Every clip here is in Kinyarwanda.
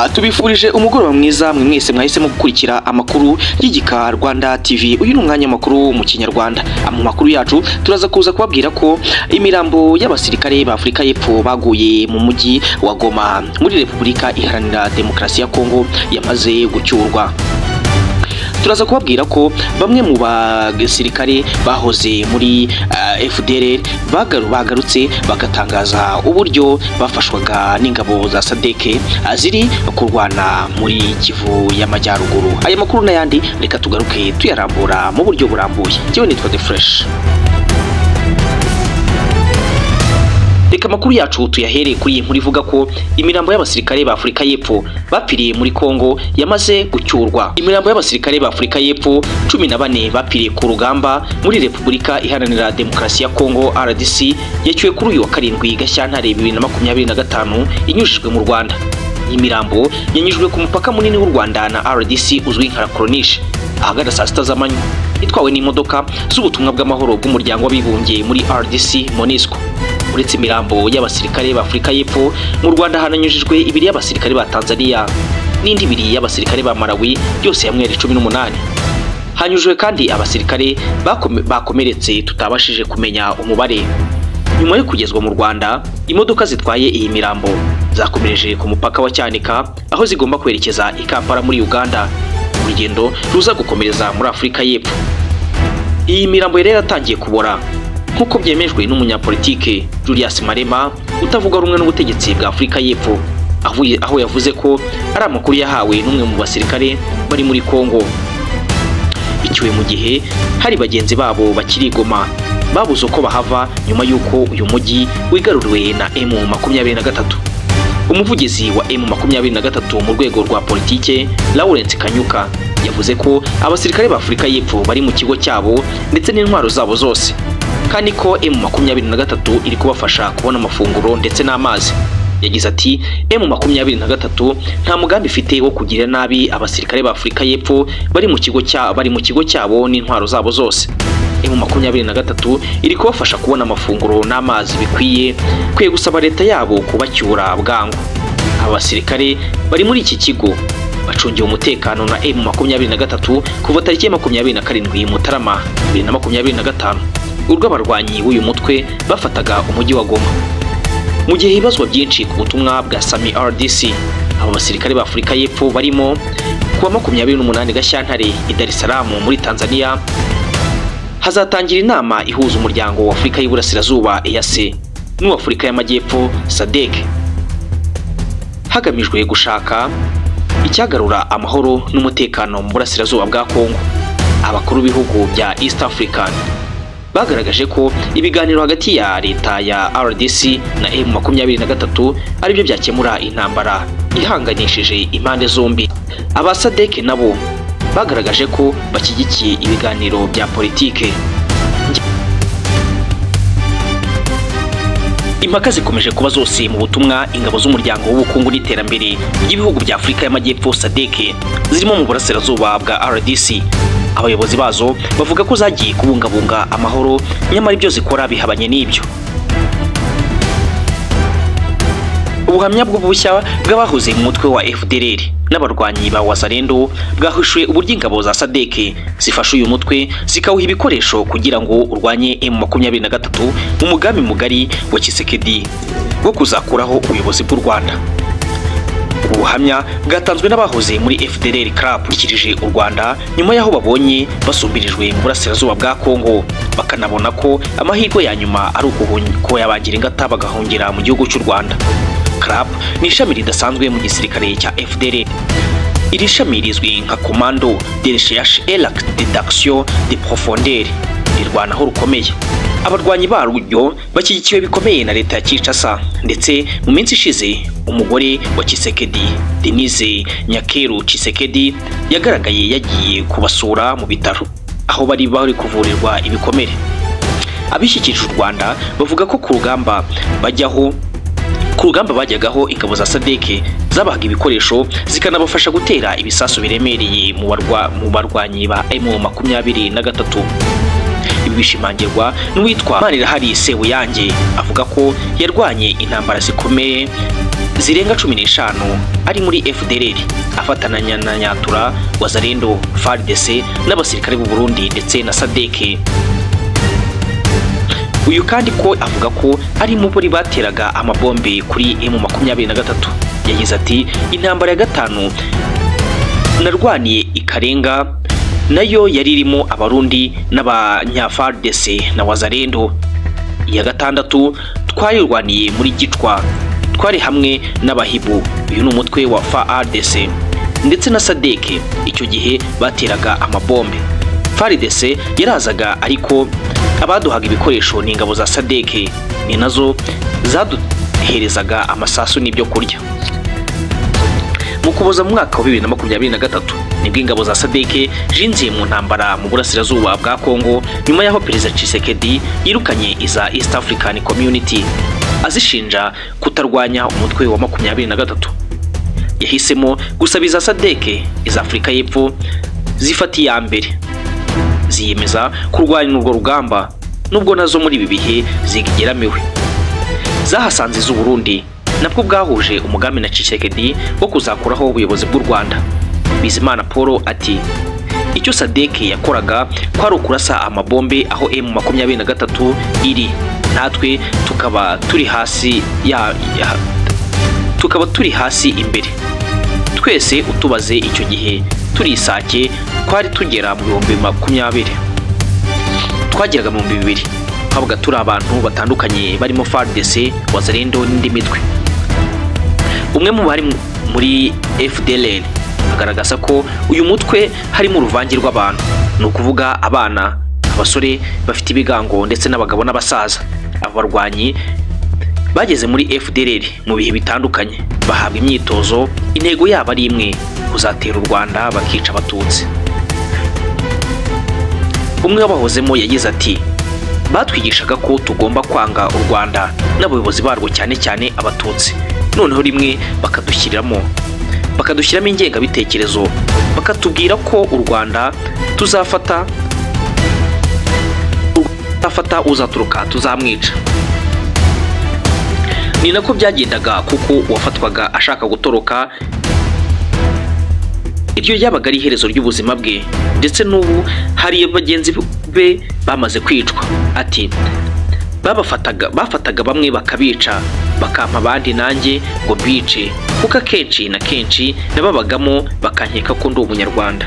Tubifurije umugoroba mwiza mwe mwese mwahisemo gukurikira amakuru y'Igika Rwanda TV. Uyu ni umwanya makuru mu Kinyarwanda. Mu makuru yacu turaza kuza kubabwira ko imirambo y'abasirikare ba Afurika y'Epfo baguye mu mujyi wa Goma muri Repubulika Iharanira Demokarasi ya Kongo yamaze gucyurwa. Turaza kubabwira ko bamwe mu basirikare bahoze muri FDLR bagarutse bagatangaza uburyo bafashwaga n'ingabo za SADC ziri kurwana muri Kivu y'Amajyaruguru. Aya makuru n'ayandi reka tugaruke tuyarambura mu buryo burambuye. Njyewe nitwa The Fresh. Reka makuru yacu tuyahere kuri iyi nkuru ivuga ko imirambo y'abasirikare ba Afurika y'Epfo bapfiriye muri Kongo yamaze gucyurwa. Imirambo y'abasirikare ba Afurika y'Epfo 14 bapfiriye ku rugamba muri Repubulika Iharanira Demokarasi ya Kongo RDC yacyuwe kuri uyu wa 7 Gashyantare 2025 inyujijwe mu Rwanda. Iyi mirambo yanyujijwe ku mupaka munini w'u Rwanda na RDC uzwi nka Corniche ahagana saa 6 z'amanywa, itwawe n'imodoka z'ubutumwa bw'amahoro bw'umuryango w'abibumbye muri RDC MONUSCO. Uretse imirambo y'abasirikare ba Afurika y'Epfo, mu Rwanda hananyujijwe ibiri y'abasirikare ba Tanzania n'indi ibiri y'abasirikare ba Malawi, byose hamwe ari 18. Hanyujijwe kandi abasirikare bakomeretse tutabashije kumenya umubare. Nyuma yo kugezwa mu Rwanda, imodoka zitwaye iyi mirambo zakomereje ku mupaka wa Cyanika aho zigomba kwerekeza i Kampala muri Uganda, urugendo ruza gukomereza muri Afurika y'Epfo. Iyi mirambo yari yaratangiye kubora nkuko byemejwe n'umunyapolitike Julius Malema utavuga rumwe n'ubutegetsi bwa Afurika y'Epfo, aho yavuze ko ari amakuru yahawe n'umwe mu basirikare bari muri Kongo. Icyuwe mu gihe hari bagenzi babo bakiri Goma babuze uko bahava nyuma y'uko uyu mujyi wigaruriwe na M23. Umuvugizi wa M23 mu rwego rwa politike Lawrence Kanyuka yavuze ko abasirikare ba Afurika y'Epfo bari mu kigo cyabo ndetse n'intwaro zabo zose, kandi ko M23 iri kubafasha kubona amafunguro ndetse n'amazi. Yagize ati M23 nta mugambi ifite wo kugira nabi abasirikare ba Afurika y'Epfo bari mu kigo cyabo n'intwaro zabo zose. M23 iri kubafasha kubona amafunguro n'amazi bikwiye, kwiye gusaba leta yabo kubacyura bwangu. Abasirikare bari muri iki kigo bacungiwe umutekano na M23 kuva tariki 27 Mutarama 2025, urwo abarwanyi b'uyu mutwe bafataga umujyi wa Goma. Mu gihe hibazwa byinshi ku butumwa bwa Sami RDC, abo basirikare ba Afurika y'Epfo barimo kuwa 28 Gashyantare i Dar es Salaam muri Tanzania hazatangira inama ihuza umuryango wa Afurika y'Iburasirazuba EAC n'uw'Afurika y'Amajyepfo SADC, hagamijwe gushaka icyagarura amahoro n'umutekano mu burasirazuba bwa Kongo. Abakuru b'ibihugu bya East African bagaragaje ko ibiganiro hagati ya leta ya RDC na M23 aribyo byakemura intambara ihanganishije impande zombi. Aba SADC nabo bagaragaje ko bashyigikiye ibiganiro bya politike. Impaka zikomeje kuba zose mu butumwa ingabo z'umuryango w'ubukungu n'iterambere ry'ibihugu bya Afurika y'Amajyepfo SADC zirimo mu burasirazuba bwa RDC. Abayobozi bazo bavuga ko zagiye kubungabunga amahoro, nyamara ibyo zikora bihabanye n'ibyo. Ubuhamya bw'ubushya bw'abahoze mu mutwe wa FDLR n'abarwanyi ba Wazalendo bwahishuye uburyo ingabo za SADC zifasha uyu mutwe zikawuha ibikoresho kugira ngo urwanye M23 mu mugambi mugari wa Tshisekedi wo kuzakuraho ubuyobozi bw'u Rwanda. Ubuhamya bwatanzwe n'abahoze muri FDLR CRAP ikirije u Rwanda nyuma y'aho babonye basumbirijwe mu burasirazuba bwa Kongo, bakanabona ko amahirwe ya nyuma ari uko yabagira ingata bagahungira mu gihugu cy'u Rwanda. CRAP ni ishami ridasanzwe mu gisirikare cya FDLR. Iri shami rizwi nka Commando de Recherche et d'Action de Profondeur, rirwanaho rukomeye. Abarwanyi baryo bashyigikiwe bikomeye na leta ya Kinshasa, ndetse mu minsi ishize umugore wa Tshisekedi Denise Nyakeru Tshisekedi yagaragaye yagiye kubasura mu bitaro aho bari bari kuvurirwa ibikomere. Abishyikirije u Rwanda bavuga ko ku rugamba bajyagaho ingabo za SADC zabahaga ibikoresho zikanabafasha gutera ibisasu biremereye mu barwanyi ba M23. Ibi bishimangirwa n'uwitwa Manirahari Sebuyange avuga ko yarwanye intambara zikomeye zirenga 15 ari muri FDLR, afatananya na Nyatura, Wazalendo, FARDC n'abasirikare b'u Burundi ndetse na SADC. Uyu kandi ko avuga ko ari mu bari bateraga amabombe kuri M23. Yagize ati intambara ya gatanu narwaniye ikarenga nayo yari irimo Abarundi n'abanya-FARDC na Wazalendo. Iya gatandatu twayirwaniye muri Gicwa, twari hamwe n'abahibu, uyu ni umutwe wa FARDC ndetse na SADC. Icyo gihe bateraga amabombe, FARDC yarazaga ariko abaduhaga ibikoresho ni ingabo za SADC, ni nazo zaduherezaga amasasu n'ibyo kurya. Mu Kuboza mu mwaka wa 2023 nibwo ingabo za SADC jinjiye mu ntambara mu burasirazuba bwa Kongo, nyuma y'aho Perezida Tshisekedi yirukanye iza East African Community azishinja kutarwanya umutwe wa 23. Yahisemo gusaba iza SADC iza Afurika y'Epfo zifata iya mbere, ziyemeza kurwanya urwo rugamba nubwo nazo muri ibi bihe zigeramiwe. Zahasanze iz'u Burundi nabwo bwahuje umugambi na Tshisekedi wo kuzakuraho ubuyobozi bw'u Rwanda. Bizimana Paul ati icyo SADC yakoraga kwari ukurasa amabombe aho M23 iri, natwe tukaba turi hasi tukaba turi hasi imbere. Twese utubaze icyo gihe turi isake twari tugera mu 2020, twageraga mu 2000, twabaga turi abantu batandukanye barimo FARDC, Wazalendo n'indi mitwe. Umwe mu bari muri FDLR agaragaza ko uyu mutwe harimo uruvange rw'abantu, ni ukuvuga abana, abasore bafite ibigango ndetse n'abagabo n'abasaza. Aba barwanyi bageze muri FDLR mu bihe bitandukanye, bahabwa imyitozo, intego yabo ari imwe, kuzatera u Rwanda bakica Abatutsi. Umwe wabahozemo yagize ati batwigishaga ko tugomba kwanga u Rwanda n'abayobozi barwo, cyane cyane Abatutsi, noneho rimwe bakadushyiramo ingengabitekerezo, bakatubwira ko u Rwanda tuzafata uzaturuka tuzamwica. Ni nako byagendaga kuko uwafatwaga ashaka gutoroka iryo ryabaga ari iherezo ry'ubuzima bwe, ndetse n'ubu hari bagenzi be bamaze kwicwa. Ati bafataga bamwe bakabica, bakampa abandi nanjye ngo bice, kuko akenshi na kenshi nababagamo bakankeka ko ndi umunyarwanda.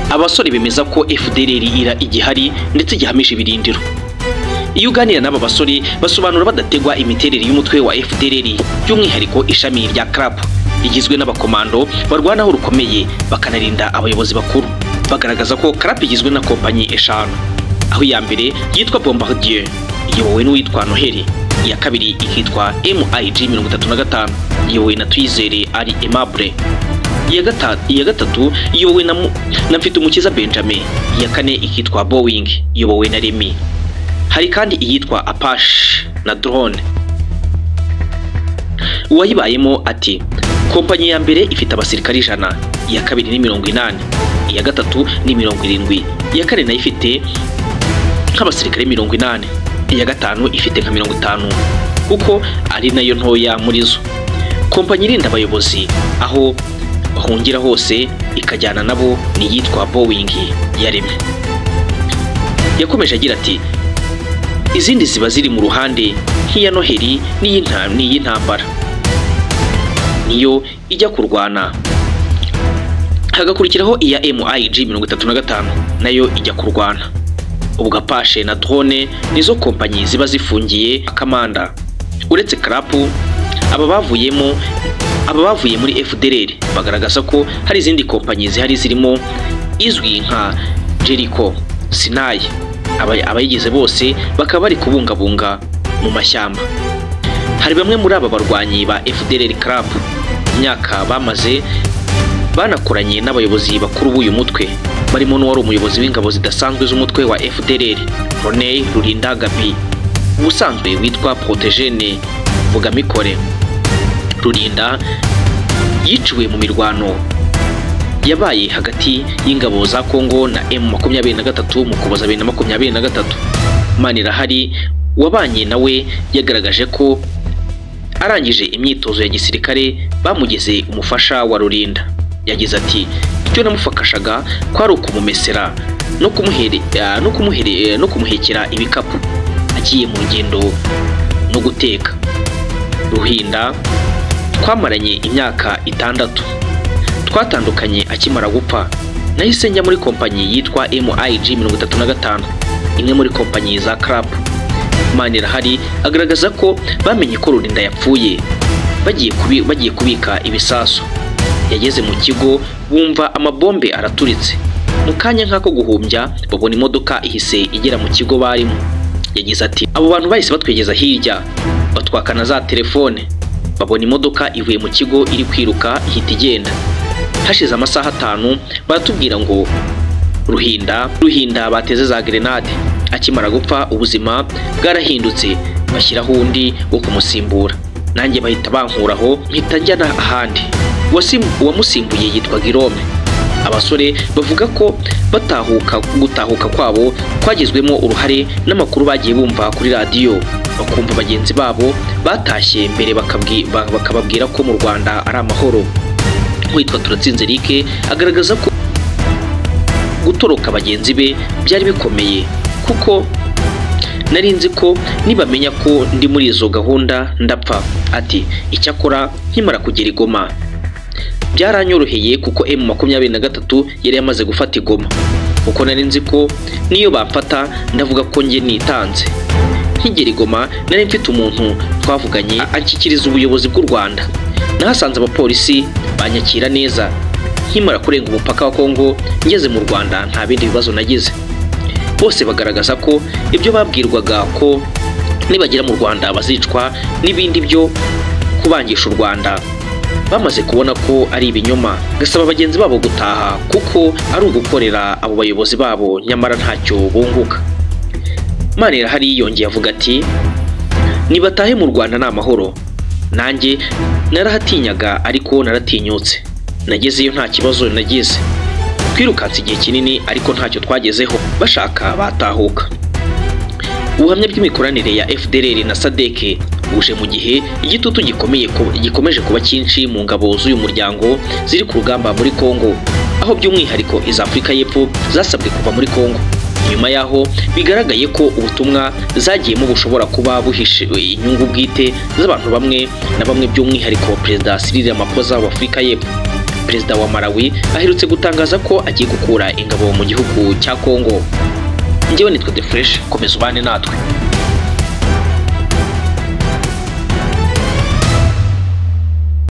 Abasore bemeza ko FDLR ira igihari ndetse gihamije ibirindiro. Iyo uganira n'aba basore basobanura badategwa imiterere y'umutwe wa FDLR, by'umwihariko ishami rya CRAP rigizwe n'abakomando barwanaho rukomeye bakanarinda abayobozi bakuru. Bagaragaza ko CRAP igizwe na kompanyi 5, aho iya mbere yitwa Bombardier iyobowe n'uwitwa Noheli, iya kabiri ikitwa MIG 35 iyobowe na Tuyizere ari Aimable, iya gatatu iyobowe na Mfitumukiza Benjamin, iya kane ikitwa Boeing iyobowe na Remy. Hari kandi iyitwa Apache na Drone. Uwayibayemo ati kompanyi ya mbere ifite abasirikari 100, iya kabiri ni 80, iya gatatu ni 70, iya kane nayo ifite nk'abasirikare 80, iya gatanu ifite nka 50 kuko ari nayo ntoya muri zo. Kompanyi irinda abayobozi aho bahungira hose ikajyana nabo ni yitwa Boeing yaremye. Yakomeje agira ati izindi ziba ziri mu ruhande nk'iya Noheli n'iy'intambara niyo ijya kurwana, hagakurikiraho iya MIG 35 nayo ijya kurwana. Ubwo Apache na Drone nizo kompanyi ziba zifungiye akamanda. Uretse CRAP, aba bavuye muri FDLR bagaragaza ko hari izindi kompanyi zihari zirimo izwi nka Jericho, Sinai, abayigize bose bakaba bari kubungabunga mu mashyamba. Hari bamwe muri aba barwanyi ba FDLR CRAP imyaka bamaze banakoranye n'abayobozi bakuru b'uyu mutwe, barimo n'uwari umuyobozi w'ingabo zidasanzwe z'umutwe wa FDLR Colonel Rurinda Gabi, ubusanzwe witwa Protogene Vugamikore. Rurinda yiciwe mu mirwano yabaye hagati y'ingabo za Kongo na M23 mu Kuboza 2023. Manirahari wabanye nawe yagaragaje ko Arangije imyitozo ya gisirikare bamugeze umufasha wa Rurinda. Yagize ati icyo namufakashaga kwari ukumumesera no kumuhekera ibikapu agiye mu rugendo no guteka. Ruhinda twamaranye imyaka 6, twatandukanye akimara gupfa. Nahise njya muri kompanyi yitwa MIG 35, imwe muri kompanyi za CRAP. Manirahari agaragaza ko bamenye ko Rurinda yapfuye bagiye kubika ibisasu. Yageze mu kigo bumva amabombe araturitse, mu kanya nk'ako guhumbya babona imodoka ihise igera mu kigo barimo. Yagize ati abo bantu bahise batwegeza hirya batwakana za telefone, babona imodoka ivuye mu kigo iri kwiruka ihita igenda. Hashize amasaha 5 baratubwira ngo Ruhinda bateze za grenade. Akimara gupfa ubuzima bwarahindutse, bashyiraho undi wo kumusimbura, nanjye bahita bankuraho mpita njyana ahandi. Uwamusimbuye yitwa Girome. Abasore bavuga ko gutahuka kwabo kwagizwemo uruhare n'amakuru bagiye bumva kuri radiyo, bakumva bagenzi babo batashye mbere bakababwira ko mu Rwanda ari amahoro. Witwa Turatsinze Eric agaragaza ko gutoroka bagenzi be byari bikomeye, kuko nari nzi ko nibamenya ko ndi muri izo gahunda ndapfa. Ati icyakora nkimara kugera i Goma byaranyoroheye kuko M23 yari yamaze gufata i Goma, kuko nari nzi ko niyo bamfata ndavuga ko njye nitanze. Nkigera i Goma nari mfite umuntu twavuganye anshyikiriza ubuyobozi bw'u Rwanda. Nahasanze abapolisi banyakira neza. Nkimara kurenga umupaka wa Kongo ngeze mu Rwanda nta bindi bibazo nagize. Bose bagaragaza ko ibyo babwirwaga ko nibagera mu Rwanda bazicwa n'ibindi byo kubangisha u Rwanda bamaze kubona ko ari ibinyoma, gasaba bagenzi babo gutaha kuko ari ugukorera abo bayobozi babo nyamara ntacyo bunguka. Manirahari yongeye avuga ati nibatahe mu Rwanda ni amahoro. Nanjye narahatinyaga ariko naratinyutse, nagezeyo nta kibazo nagize. Twirukanse igihe kinini ariko ntacyo twagezeho, bashaka batahuka. Ubuhamya bw'imikoranire ya FDLR na SADC buje mu gihe igitutu gikomeje kuba cyinshi mu ngabo z'uyu muryango ziri ku rugamba muri Kongo, aho by'umwihariko iza Afurika y'Epfo zasabwe kuva muri Kongo. Nyuma yaho bigaragaye ko ubutumwa zagiyemo bushobora kuba buhishe inyungu bwite z'abantu bamwe na bamwe, by'umwihariko Perezida Cyril Ramaphosa wa Afurika y'Epfo. Perezida wa Malawi aherutse gutangaza ko agiye gukura ingabo mu gihugu cya Kongo. Njyewe nitwa The Fresh, komeza ubane natwe.